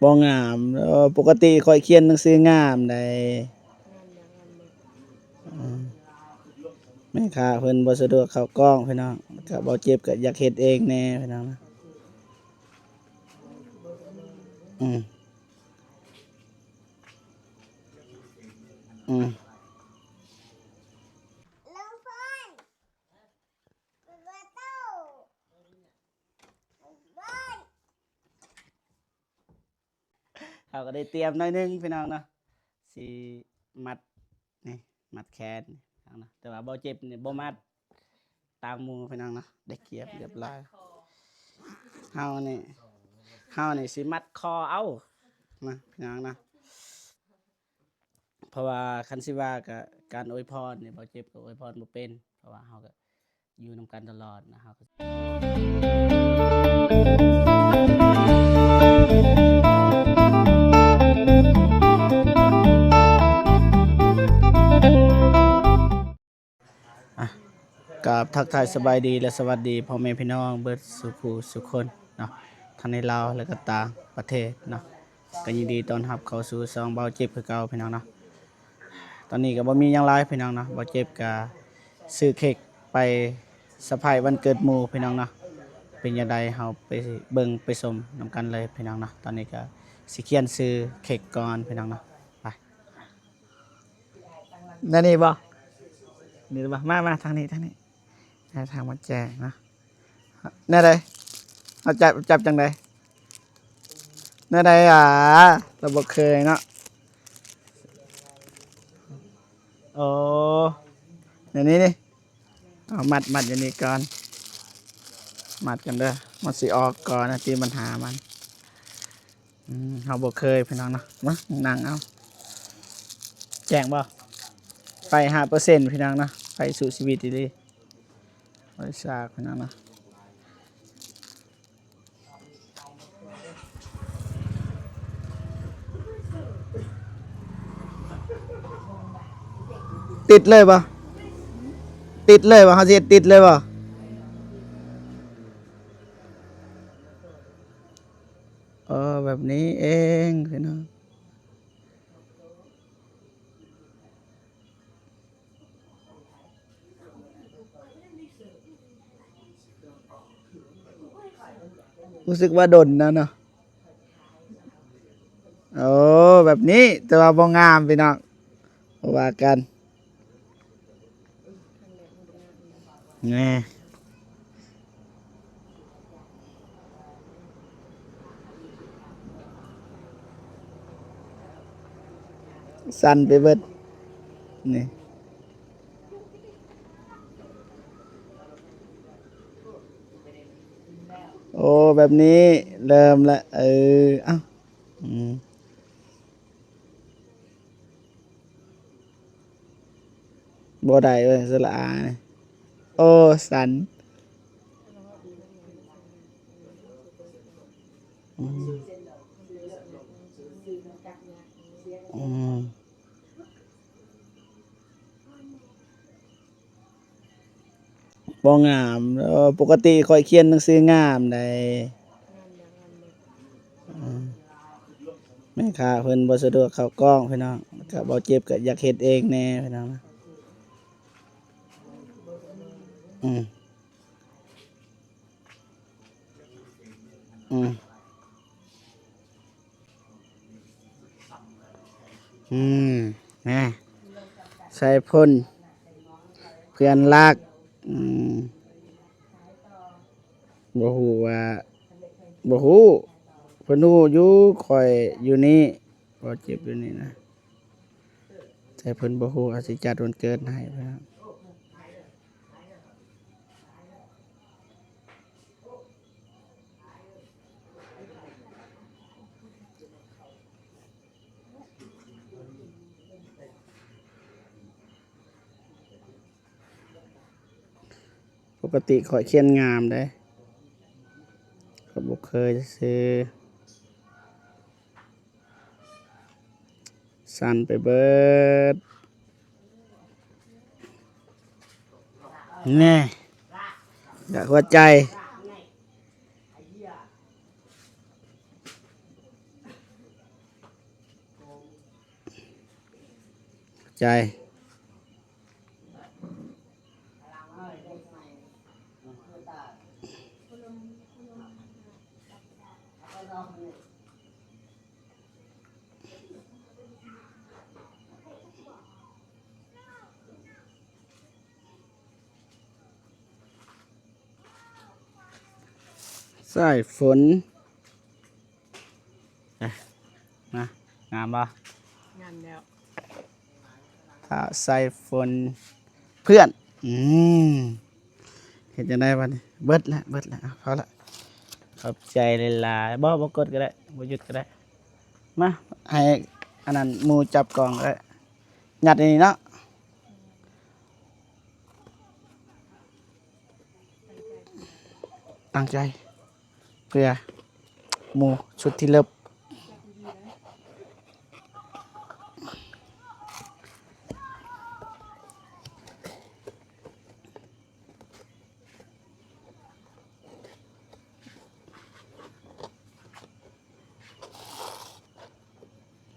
ບໍ່ງາມ. ເອີ ປົກກະຕິຂ້ອຍຂຽນໜັງສືງາມໃດ. ອືມ ແມ່ຄ້າເພິ່ນບໍ່ສະດວກເຂົ້າກ້ອງ ພີ່ນ້ອງ, ແລ້ວກະເບົາເຈັບກໍຢາກເຮັດເອງແດ່ ພີ່ນ້ອງນະ. ອືມ ອືມ. ເຮົາກໍໄດ້ຕຽມໜ້ອຍໜຶ່ງ ພີ່ນ້ອງເນາະ, ຊິມັດນີ້ ມັດແຂນນີ້ ພີ່ນ້ອງເນາະ, ແຕ່ວ່າເບົາເຈັບນີ້ບໍ່ມັດຕາມໝູ່ ພີ່ນ້ອງເນາະ, ໄດ້ກຽມຮຽບຮ້ອຍ. ເຮົານີ້ ເຮົານີ້ຊິມັດຄໍເອົານະ ພີ່ນ້ອງເນາະ, ເພາະວ່າຄັນຊິວ່າກໍການອວຍພອນນີ້ ເບົາເຈັບກໍອວຍພອນບໍ່ເປັນ, ເພາະວ່າເຮົາກໍ ຢູ່ນຳກັນຕະຫຼອດນະ ເຮົາກໍ ອ່ະ ກາບທັກທາຍສະບາຍດີ ແລະ ສະຫວັດດີພໍ່ແມ່ພີ່ນ້ອງເບິດສູ່ຜູ້ສູ່ຄົນເນາະ, ທັງໃນລາວ ແລະ ກໍຕ່າງປະເທດເນາະ. ກໍຍິນດີຕ້ອນຮັບເຂົ້າສູ່ຊ່ອງເບົາເຈັບຄືເກົ່າ ພີ່ນ້ອງເນາະ. ຕອນນີ້ກໍບໍ່ມີຫຍັງຫຼາຍ ພີ່ນ້ອງເນາະ, ເບົາເຈັບກໍຊື້ເຄັກໄປເຊີໄພຣສ໌ວັນເກີດໝູ່ ພີ່ນ້ອງເນາະ. ເປັນຈັ່ງໃດ ເຮົາໄປເບິ່ງໄປຊົມນຳກັນເລີຍ ພີ່ນ້ອງເນາະ. ຕອນນີ້ກໍຊິຂຽນຊື່ເຄັກກ່ອນ ພີ່ນ້ອງເນາະ. ໄປ ແນວນີ້ບໍ່? ນີ້ບໍ່? ມາ ມາທາງນີ້ ທາງນີ້. ໃຫ້ທາງມາແຈ້ງເນາະ. ແນວໃດ? ເຮົາຈັບ ຈັບຈັ່ງໃດ? ແນວໃດ? ອ່າ ລາວບໍ່ເຄີຍເນາະ. ໂອ້ ແນວນີ້ນີ້. ເອົາມັດ ມັດຢູ່ນີ້ກ່ອນ. ມັດກັນເດີ. ມັນຊິອອກກ່ອນນະ ຕິບັນຫາມັນ. ອືມ ເຮົາບໍ່ເຄີຍ ພີ່ນ້ອງເນາະ. ມາ ນັ່ງເອົາ. ແຈ້ງບໍ່? ໄຟຫ້າເປີເຊັນ ພີ່ນ້ອງເນາະ, ໄຟສູ້ຊີວິດອີ່ຫຼີ. ບໍລິສັດ ພີ່ນ້ອງເນາະ. ຕິດເລີຍບໍ່? ຕິດເລີຍບໍ່? ເຮົາຊິເຮັດຕິດເລີຍບໍ່? ເອີ ແບບນີ້ເອງ ພີ່ນ້ອງ. ຮູ້ສຶກວ່າດົນນະເນາະ. ໂອ້ ແບບນີ້ ແຕ່ວ່າບໍ່ງາມ ພີ່ນ້ອງ. ບໍ່ວ່າກັນ. ແນ່ ສັ່ນໄປເບິດນີ້. ໂອ້ ແບບນີ້ເລີ່ມລະ. ເອີ ເອົ້າ ອືມ. ບໍ່ໄດ້ເວີຍ ສະຫຼະອານີ້. ໂອ້ ສັ່ນ. ອືມ ອືມ. ບໍ່ງາມ. ເອີ ປົກກະຕິຂ້ອຍຂຽນໜັງສືງາມໃດ. ອືມ ແມ່ຄ້າເພິ່ນບໍ່ສະດວກເຂົ້າກ້ອງ ພີ່ນ້ອງ, ກະເບົາເຈັບກະຢາກເຮັດເອງແດ່ ພີ່ນ້ອງ. ອືມ ອືມ. ອືມ ແນ່ ໄຊພົນ ເພື່ອນລັກ. ອືມ ບໍ່ຮູ້ວ່າ ບໍ່ຮູ້ ເພິ່ນຮູ້ຢູ່ ຂ້ອຍຢູ່ນີ້ ບໍ່ເຈັບຢູ່ນີ້ນະ. ແຕ່ເພິ່ນບໍ່ຮູ້ ອາດຊິຈັດວັນເກີດໃຫ້. ປົກກະຕິຂ້ອຍຂຽນງາມເດ້ ຂ້ອຍບໍ່ເຄີຍຊື່. ສັ່ນໄປເບິດ. ແນ່ ຢາກຫົວໃຈ. ອື ໃຈ. ສາຍຝົນ ເອີ ນະ ງາມບໍ່? ງາມແລ້ວ ຖ້າສາຍຝົນເພື່ອນ ອືມ ເຮັດຈັ່ງໃດບັດນີ້? ເບິດລະ ເບິດລະ ເອົາ ພໍລະ ຂອບໃຈຫຼາຍໆ. ບໍ່ ບໍ່ກົດກໍໄດ້ ບໍ່ຢຸດກໍໄດ້. ມາ ໃຫ້ອັນນັ້ນໝູ່ຈັບກ້ອງກໍໄດ້ ຍັດໃນນີ້ເນາະ. ຕັ້ງໃຈເພື່ອໝູ່ຊຸດທີ່ເລີບ.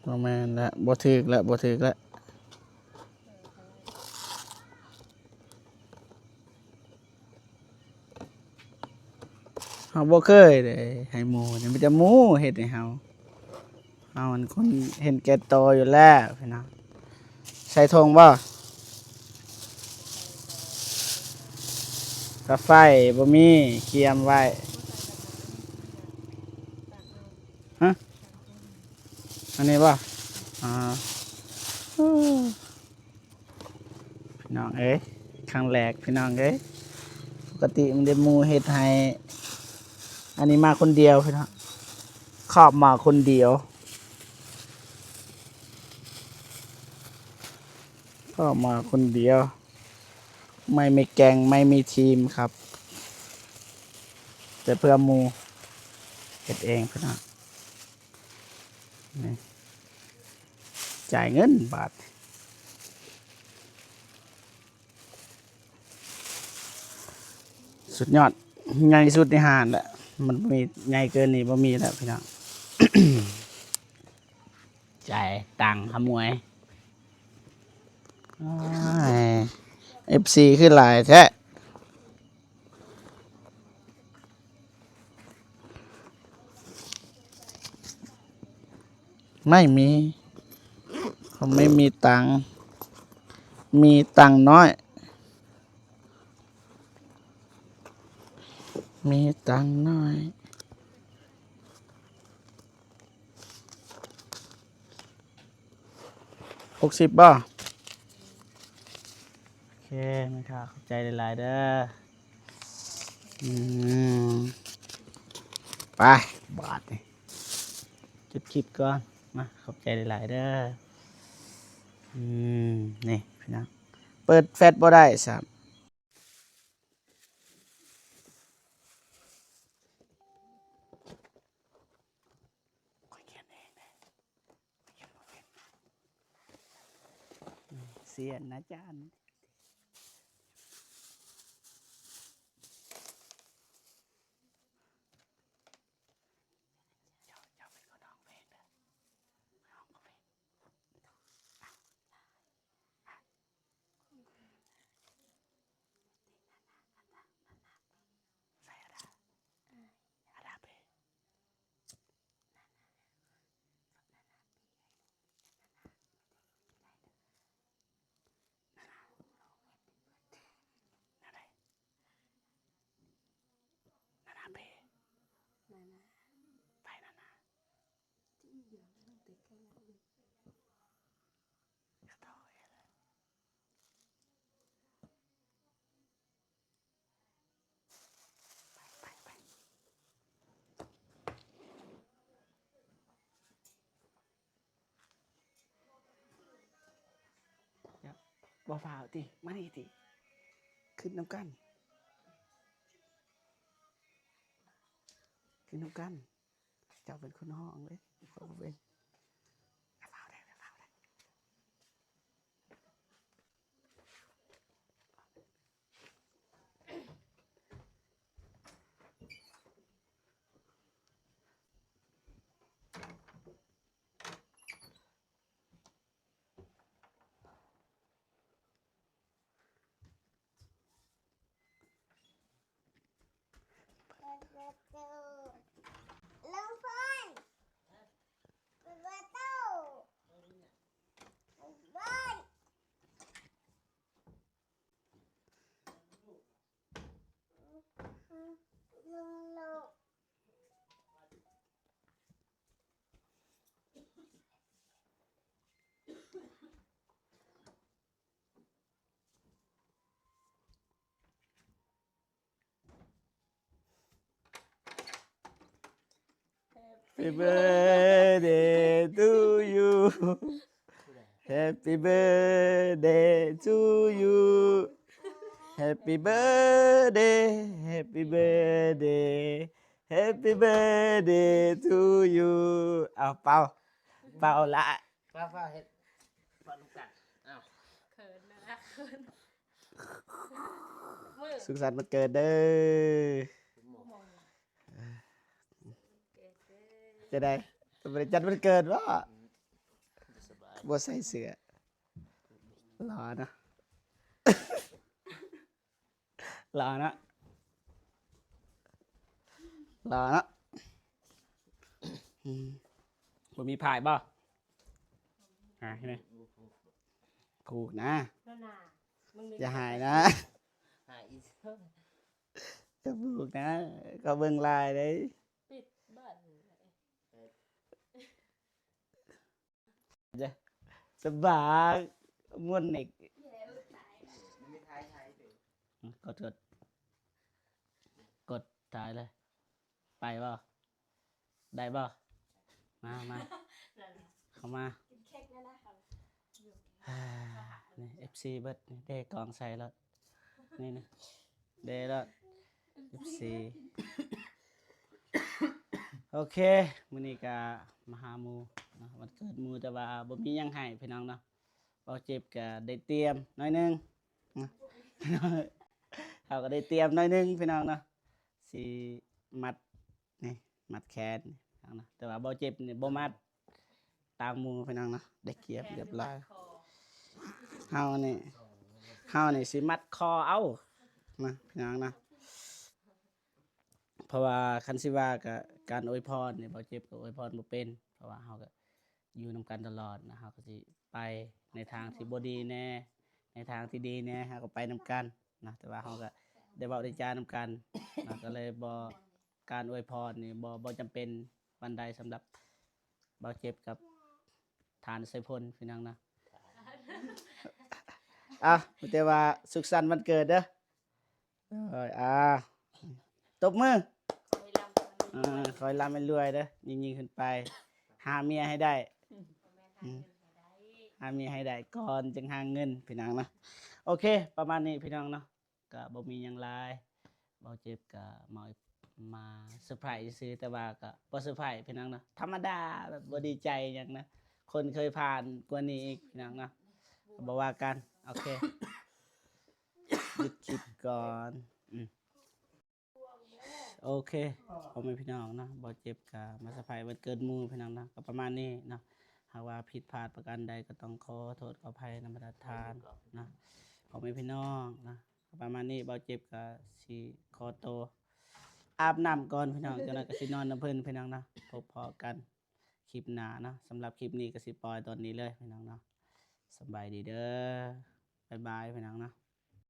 ບໍ່ແມ່ນລະ ບໍ່ຖືກລະ ບໍ່ຖືກລະ. ເຮົາບໍ່ເຄີຍເດ້ໃຫ້ໝູ່ ມີແຕ່ໝູ່ເຮັດໃຫ້ເຮົາ. ເຮົາມັນຄົນເຫັນແກ່ໂຕຢູ່ແລ້ວພີ່ນ້ອງ. ໃສ່ຖົງບໍ່? ກາໄຟບໍ່ມີ ກຽມໄວ້. ຮະ? ອັນນີ້ບໍ່? ອ່າ ພີ່ນ້ອງເອີຍ ຄັ້ງແລກພີ່ນ້ອງເອີຍ. ປົກກະຕິມັນໄດ້ໝູ່ເຮັດໃຫ້. ອັນນີ້ມາຄົນດຽວພີ່ນ້ອງ ຄອບມາຄົນດຽວ ຄອບມາຄົນດຽວ. ໄມ່ມີແກງ ໄມ່ມີທີມຄັບ ແຕ່ເພື່ອໝູ່ ເຮັດເອງພີ່ນ້ອງ. ນີ້ ຈ່າຍເງິນບາດ ສຸດຍອດ ໃຫຍ່ສຸດໃນຮ້ານແຫຼະ. ມັນບໍ່ມີໃຫຍ່ເກີນນີ້ ບໍ່ມີແລ້ວພີ່ນ້ອງ. ຈ່າຍຕັງຂະໝວຍ. ໂອ້ຍ ເອັຟຊີຄືຫຼາຍແທ້. ໄມ່ມີ ເຂົາໄມ່ມີຕັງ ມີຕັງນ້ອຍ ມີຕັງນ້ອຍ. ຫົກສິບບໍ່? ໂອເຄ ແມ່ຄ້າ ຂອບໃຈຫຼາຍໆເດີ. ອືມ ໄປ ບາດນີ້ປິດຄລິບກ່ອນ. ມາ ຂອບໃຈຫຼາຍໆເດີ. ອືມ ນີ້ພີ່ນ້ອງ ເປີດແຟລດບໍ່ໄດ້ຊ້ຳ. ຂ້ອຍຂຽນເອງເດ້ ຂ້ອຍຂຽນບໍ່ເປັນ. ສຽນອາຈານ ເຈົ້າ ເຈົ້າເປັນຄົນຮ້ອງເພງເດີ ຮ້ອງເພງ. ໃສ່ອາດາ ອາດາເປ ນານາ ນານາເປ ນານາ ໄປນານາ. ບໍ່ຟ້າວຕິ ມານີ້ຕິ ຂຶ້ນນຳກັນ ຂຶ້ນນຳກັນ. ເຈົ້າເປັນຄົນຮ້ອງເດ້ ຂ້ອຍບໍ່ເປັນ. ຢ່າຟ້າວເດ້ ຢ່າຟ້າວເດ້. ເ Happy birthday to you. Happy birthday to you. Happy birthday, happy birthday, happy birthday to you. ເອົາເປົ່າ ເປົ່າລະ ຟ້າວໆເຮັດ ເປົ່ານຳກັນ. ເອົາ ເຂີນນະ ເຂີນ. ສຸກສັນວັນເກີດເດີ. ຈັ່ງໃດ ບໍ່ໄດ້ຈັດວັນເກີດບໍ? ບໍ່ໃສ່ເສື້ອ. ຫຼໍ່ເນາະ ຫຼໍ່ເນາະ ຫຼໍ່ເນາະ. ອືມ ບໍ່ມີພາຍບໍ? ຫາໃຫ້ແດ່ ຜູກນະ. ຢ່າຫາຍນະ ຫາຍອີກ. ຈະຜູກນະ ເຂົາເບິ່ງຫຼາຍເດ້. ປິດບາດນີ້. ສະບາຍ ມ່ວນນີ້. ກົດ ກົດ ກົດຖ່າຍເລີຍ. ໄປບໍ່? ໄດ້ບໍ່? ມາ ມາ ເຂົ້າມາ. ນີ້ ເອັຟຊີ ເບິດນີ້ ເດກອງໃສ່ໂລດ. ນີ້ ນີ້ ເດໂລດ ເອັຟຊີ. ໂອເຄ ມື້ນີ້ກະມາຫາໝູ່ເນາະ ວັນເກີດໝູ່ ແຕ່ວ່າບໍ່ມີຫຍັງໃຫ້ພີ່ນ້ອງເນາະ. ເບົາເຈັບກະໄດ້ຕຽມໜ້ອຍໜຶ່ງເນາະ ເຮົາກະໄດ້ຕຽມໜ້ອຍໜຶ່ງພີ່ນ້ອງເນາະ ຊິມັດ ນີ້ ມັດແຂນພີ່ນ້ອງເນາະ. ແຕ່ວ່າເບົາເຈັບນີ້ບໍ່ມັດຕາມໝູ່ພີ່ນ້ອງເນາະ ໄດ້ກຽມຮຽບຮ້ອຍ. ເຮົານີ້ ເຮົານີ້ຊິມັດຄໍເອົານະພີ່ນ້ອງເນາະ. ເພາະວ່າຄັນຊິວ່າກະ ການອວຍພອນນີ້ ເບົາເຈັບກະອວຍພອນບໍ່ເປັນ ເພາະວ່າເຮົາກະຢູ່ນຳກັນຕະຫຼອດນະ. ເຮົາກະຊິໄປໃນທາງທີ່ບໍ່ດີແດ່ ໃນທາງທີ່ດີແດ່ ເຮົາກະໄປນຳກັນນະ. ແຕ່ວ່າເຮົາກະໄດ້ເວົ້າໄດ້ຈານຳກັນນະ ກະເລີຍບໍ່ ການອວຍພອນນີ້ບໍ່ ບໍ່ຈຳເປັນປານໃດສຳລັບເບົາເຈັບກັບທ່ານໄຊພົນພີ່ນ້ອງນະ. ອ່ະ ມີແຕ່ວ່າສຸກສັນວັນເກີດເດີ. ໂດຍ ອ່າ ຕົບມື. ຂໍໃຫ້ລ່ຳໃຫ້ລວຍເດີ ຍິ່ງໆຂຶ້ນໄປ ຫາເມຍໃຫ້ໄດ້. ອືມ ຫາເມຍໃຫ້ໄດ້ກ່ອນຈຶ່ງຫາເງິນພີ່ນ້ອງເນາະ. ໂອເຄ ປະມານນີ້ພີ່ນ້ອງເນາະ ກະບໍ່ມີຫຍັງຫຼາຍ ເບົາເຈັບກະມາ ມາເຊີໄພຣສ໌ຊື່ໆ ແຕ່ວ່າກະບໍ່ເຊີໄພຣສ໌ພີ່ນ້ອງເນາະ ທຳມະດາ ແບບບໍ່ດີໃຈຫຍັງນະ. ຄົນເຄີຍຜ່ານກວ່ານີ້ອີກພີ່ນ້ອງເນາະ ກະບໍ່ວ່າກັນ. ໂອເຄ ຢຸດຄລິບກ່ອນ. ອືມ ໂອເຄ ພໍ່ແມ່ພີ່ນ້ອງເນາະ ເບົາເຈັບກະມາເຊີໄພຣສ໌ວັນເກີດໝູ່ພີ່ນ້ອງເນາະ ກະປະມານນີ້ເນາະ. ຫາກວ່າຜິດພາດປະການໃດກະຕ້ອງຂໍໂທດຂໍອະໄພນຳບັນດາທ່ານເນາະ ພໍ່ແມ່ພີ່ນ້ອງເນາະ. ປະມານນີ້ ເບົາເຈັບກະຊິຂໍໂຕອາບນ້ຳກ່ອນພີ່ນ້ອງ ຈັກໜ້ອຍກະຊິນອນນຳເພິ່ນພີ່ນ້ອງເນາະ. ພົບພໍ້ກັນຄລິບໜ້າເນາະ ສຳລັບຄລິບນີ້ກະຊິປ່ອຍຕອນນີ້ເລີຍພີ່ນ້ອງເນາະ. ສະບາຍດີເດີ ບາຍບາຍພີ່ນ້ອງເນາະ.